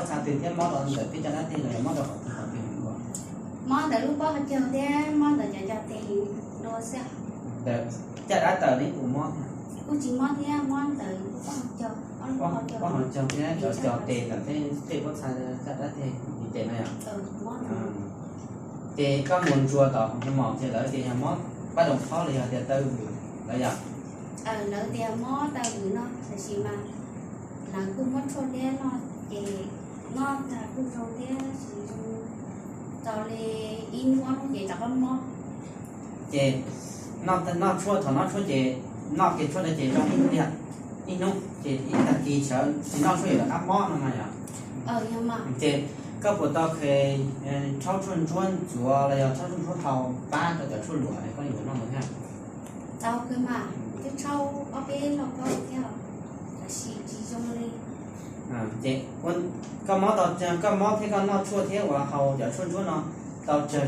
txha twg thiab mob rau ntawm peb caj dab teg los yog mob rau qhov twg qhov twg ua? Mob ntawm lub pob hauv caug thiab mob ntawm cov ncov tes dua xwb. Ntawm caj dab taws neb puas mob? Kuj tsis mob thiab, mob ntawm lub pob hauv caug, pob hauv caug thiab cov ncov tes ntawm tej pob txha caj dab teg li tes no yom. Ces koj mus ntsuas tom hoo mom ces lawv tias yog mob pab doos phob los yog tias taw vwm lawv yom? Lawv tias mob taw vwm no, tab sis mas lawv kuj muab tshuaj thiab noj ces noj tag kuj zoo thiab, tab sis zoo tau li ib hnub ob hnub ces rov qab mob. Ces noj, noj tshuaj, thaum noj tshuaj ces noj kiag tshuaj ntawd ces zoo ib hnub, ib hnub ces ib tag kis sawv tsis noj tshuaj yuav rov qab mob no mas yom? Ces koj puas tau kheev rhaub tshuaj ntsuab ntxuav los yog rhaub tshuaj ntsuab hau pab rau cov tshuaj luam koj yuav noj ntawd thiab? Tau kawg mas, twb rhaub ob peb hlau khaub thiab, tab sis tsis zoo li. Ces koj mob tau, koj mob thiab koj noj tshuaj thiab uas haus cov tshuaj ntsuab no tau tsawg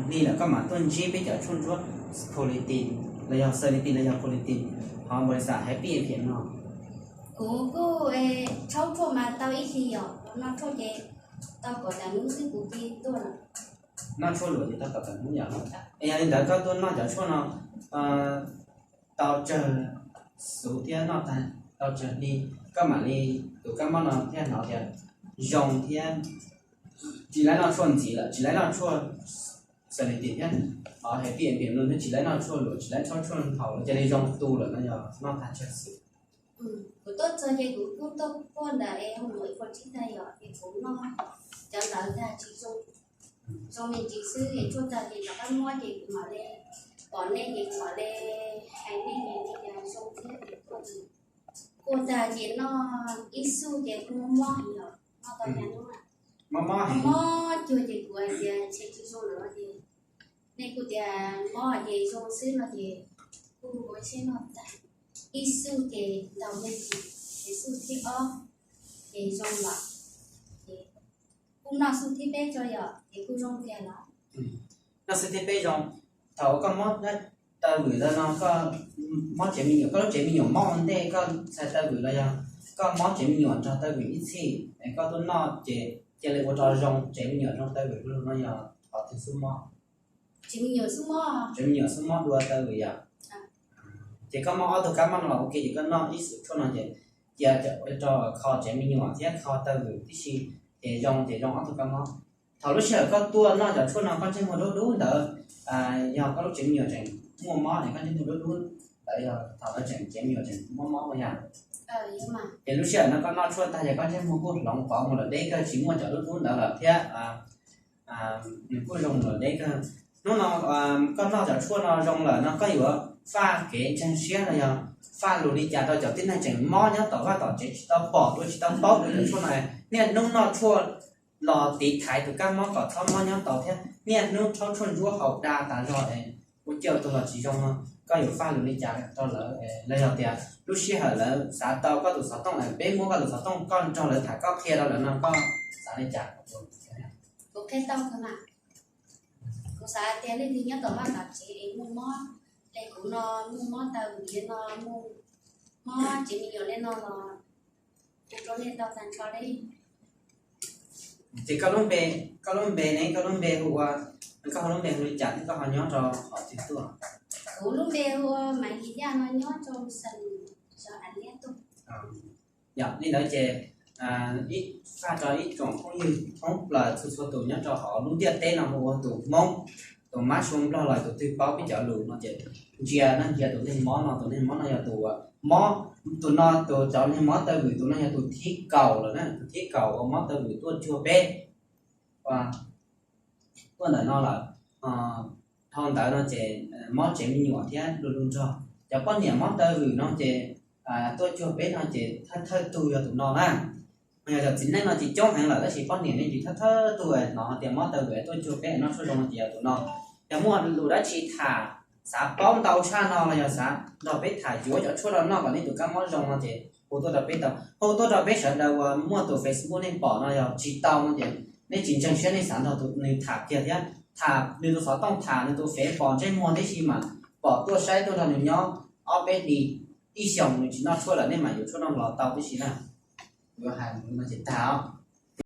hli lawm koj mam tuaj ntsib peb cov tshuaj ntsuab Quality los yog Xalintin los yog Quality hauv npau li xav Happy Amphion no? Kuv kuj rhaub tshuaj mas tau ib hlis yom, noj tshuaj ces tau kaum tawm hnub xwb kuv cia li tuaj lawm. Noj tshuaj luam ces tau kaum tawm hnub yom? Es yog li ntawd koj tuaj noj cov tshuaj no tau tsawg xuv thiab noj tag tau tsawg hli koj mam li, tus kab mob no thiaj hnov tias zoo thiab tsis laib noj tshuaj ntxiv lawm, tsis laib noj tshuaj Xalintin thiab, Happy Amphion no thiab tsis laib noj tshuaj luam, tsis laib rhaub tshuaj nthaus lawm, cia li zoo tu lawm no yog noj tag tsawg xuv? Kuv tuaj txog ces kuv kuj tuaj puag ntawm es hoo mom ib puas tsib tag yom, ces kuv noj cov ntawd tag tsis zoo, zoo me ntsis xwb es tshuaj tag ces rov qab mob ces kuv mam li pom nej ces kuv mam li hais nej ces nej tias zoo thiab ces tuaj. Kuj tag ces noj ib xuj ces kuj mob mob heev yom, noj tau ib hnub, mob mob heev, mob cuag ces kuv hais tias ntshe tsis zoo lawm no ces nej kuj tias mob ces zoo xwb no ces kuj ua siab noj tag ib xuj ces ntaus me ntsis, ces xuj thib ob ces zoo lawm, ces kuj noj xuj thib peb tso yom ces kuj zoo tiag lawm. Noj xuj thib peb zoo. Thaum koj mob taw vwm ntawd no koj mob tsev me nyuam, koj lub tsev me nyuam mob ua ntej koj txhais taw vwm los yog koj mob tsev me nyuam nrog taw vwm ib txhij es koj tuaj noj ces cia li ua rau zoo tsev me nyuam nrog taw vwm no yog qhov twg xub mob? Tsev me nyuam xub mob, tsev me nyuam xub mob dua taw vwm yom? Ces koj mob ob tug kab mob no los ua ke ces koj noj ib xuj tshuaj no ces cia rau kho tsev me nyuam thiab kho taw vwm tib si ces zoo, ces zoo ob tug kab mob. Thaum lub sij hawm koj tuaj noj cov tshuaj no koj ntsej muag dub dub ntawd, yog koj lub tsev me nyuam tseem muaj mob es koj ntsej muag dub dub ntawd yog thaum ntawd tseem tsev me nyuam tseem muaj mob ua yam. Ces lub sij hawm no koj noj tshuaj tag ces koj ntsej muag kuj hloov pov mus lawm deb kawg tsis muaj cov dub dub ntawd lawm thiab nws kuj zoo mus lawm deb kawg. Hnub no koj noj cov tshuaj no zoo lawm no koj yuav faj kev ntseeg siab los yog faj lus li cas rau cov tib neeg tseem mob nyob tom vaj tom tsev tsis tau pom dua tsis tau paub dua cov tshuaj no, niaj hnub noj tshuaj los tiv thaiv tus kab mob kom txhob mob nyob tau thiab niaj hnub rhaub tshuaj ntsuab haus da tas zog es ua ciaj ua tuag los tsis zoo no, koj yuav faj lus li cas rau lawv los yog tias lub sij hawm lawv xav tau koj tus xov tooj es peb muab koj tus xov tooj koj nrog lawv tham koj qhia rau lawv no koj xav li cas? Kuv qhia tau kawg mas. Kuv xav tias leej twg nyob tom vaj tom tsev es muaj mob, es kuv no muaj mob taw vwm no, muaj mob tsev me nyuam li no los kuv rau nej tau tag nrho li. Ces koj lub npe, koj lub npe ne, koj lub npe hu ua, koj hu lub npe hu li cas thiab koj ho nyob rau qhov twg tuaj? Kuv lub npe hu ua Maiv Yis Yaj no nyob rau Xas Lis, zos Av Liab tuaj. Yog li ntawd ces ib faj rau ib tsoom phooj ywg thoob plaws txhua txhua tus nyob rau hauv lub ntiaj teb no hu ua tus Hmoob, tus mab sua nplog los tus twg paub peb cov lus no ces ntsia no, ntsia tus neeg mob no, tus neeg mob no yog tus mob, tus no tus cov neeg mob taw vwm tus no yog tus thib kaum lawm na, tus thib kaum uas mob taw vwm tuaj cuag peb, tuaj ntawm no lawm. Dhau ntawd no ces mob tsev me nyuam thiab lu lu nrog. Cov poj niam mob taw vwm no ces tuaj cuag peb no ces thawj thawj tug yog tus no na. Yog cov txiv neej no tsis coob heev lawm tab sis poj niam ne ces thawj thawj tug hnov tias mob taw vwm tuaj cuag peb noj tshuaj zoo no ces yog tus no. Yog muaj lus dab tsi tham, xav paub ntau tshaj no los yog xav nrog peb tham yuav cov tshuaj no noj kom nej tus kab mob zoo no ces hu tuaj rau peb tau, hu tuaj rau peb sawv daws uas muaj tus Facebook nej pom no, yog tsis tau no ces nej tsis ntseeg siab nej xav nrog tus nws tham kiag thiab tham nws tus xov tooj tham nws tus fev pom ntsej muag tib si mas pom tuaj saib tuaj nrog nws nyob ob peb hlis, ib xyoos nws tsis noj tshuaj lawm nej mam yuav tshuaj noj los tau tib si na. Yuav hais no ces tag.